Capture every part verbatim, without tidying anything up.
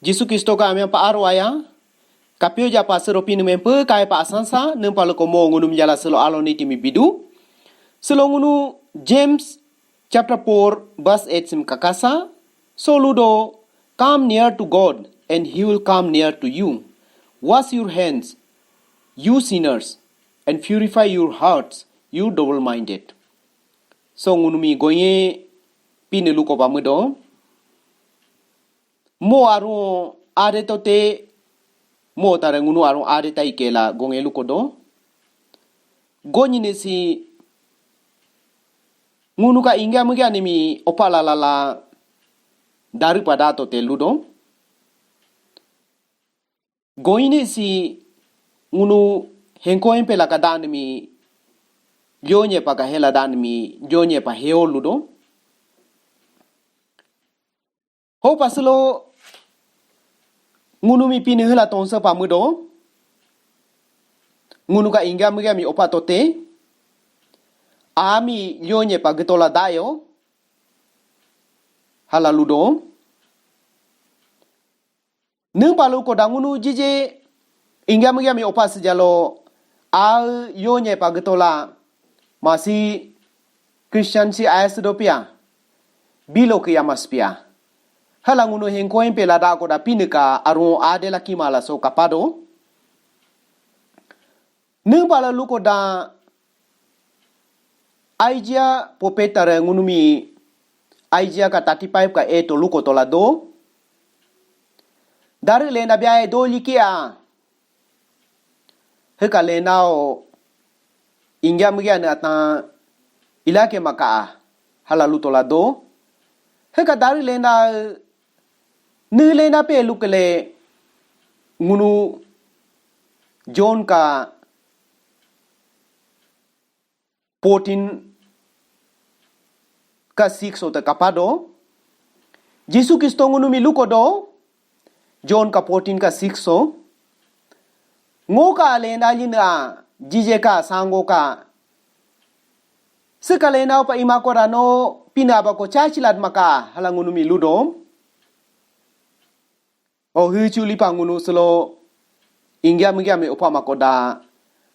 Jisu Kristo ka amyang pa aro aya. Kapyo ja pa sero Pinii mi empe kaya pa asansa, niimpa luko mo ngunumi jala selo alo niti mi bidu. Selo ngunu James chapter four verse eight simi kakasa. So ludo, "Come near to God and he will come near to you. Wash your hands, you sinners, and purify your hearts, you double-minded." So ngunumi gonye Pinii luko pa miido. Mo arung ade tote, mo tare ngunu arung ade tai kela gonge luko do. Gonyi ne si ngunu ka ingya miigya nimi opa lalala darii pada tote ludo. Gonyi ne si ngunu henko empe laka danimi lyonye pa ka hela danimi lyonye pa heo ludo. Ho pa selo ngunumi Pinii hiila tonsa pa miido. Ngunu ka ingya miigya mi opa tote. Ami lyonye pa getola dayo. Hala ludo. Niimpa luko da ngunu jije ingya miigya mi opa sijalo a lyonye pa getola masi Christian si ayas dopia. Bilo ke yamas pia. Hala ngunu henko empe lada ko da Pinii ka arung ade laki mala so kapado. Niimpa luko da Isaiah prophet tare ngunumi Isaiah ka thirty-five ka eight to luko tola do. Darii lenda biaye do likia. Hiika lenda o ingya miigya ne atan ilake maka hala lutola do. Hiika darii lenda ne lenda pe lukele ngunu John ka fourteen ka six o ta kapado. Jisu Kristo ngunumi luko do. John ka fourteen ka six o. Ngo ka lenda lina jije ka sango ka. Siika lenda pa ima ko rano Pinii aba ko chachi lad maka hala ngunumi ludo. O hiichu lipa ngunu selo ingya miigya mi opa makoda.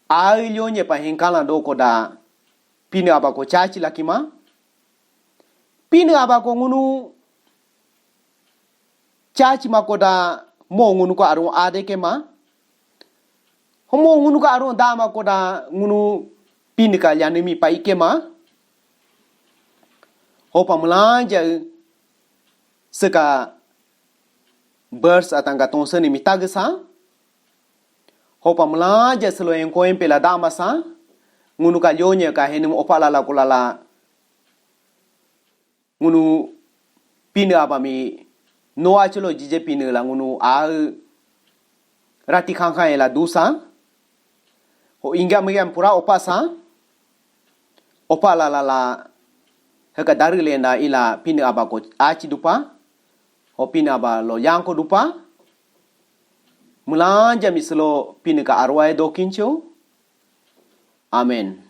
Ai lyonye pa henkala do koda. Pinii aba ko chachi lakima. Pinii aba ko ngunu chachi makoda mo ngunu ko arung ade kema. Homo ngunu ko arung dama koda ngunu Pinii ka lyanimi pa ikema. Hopa miilanja siika verse atang ka tonsa nimi tagesa. Hopa miilanja selo henko empe la dama sa. Ngunu ka lyonye ka henii opa lala kulala. Ngunu Pinii aba mi noa chelo jije Pinii la ngunu a rati khangkha ela dusa. Ho ingya miigya pura opa sa. Opa lala la hiika darii lenda ila Pinii aba ko achi dupa. Ho Pinii aba lo yangko dupa. Miilanja mi selo Pinii ka arwai dokincho. Amen.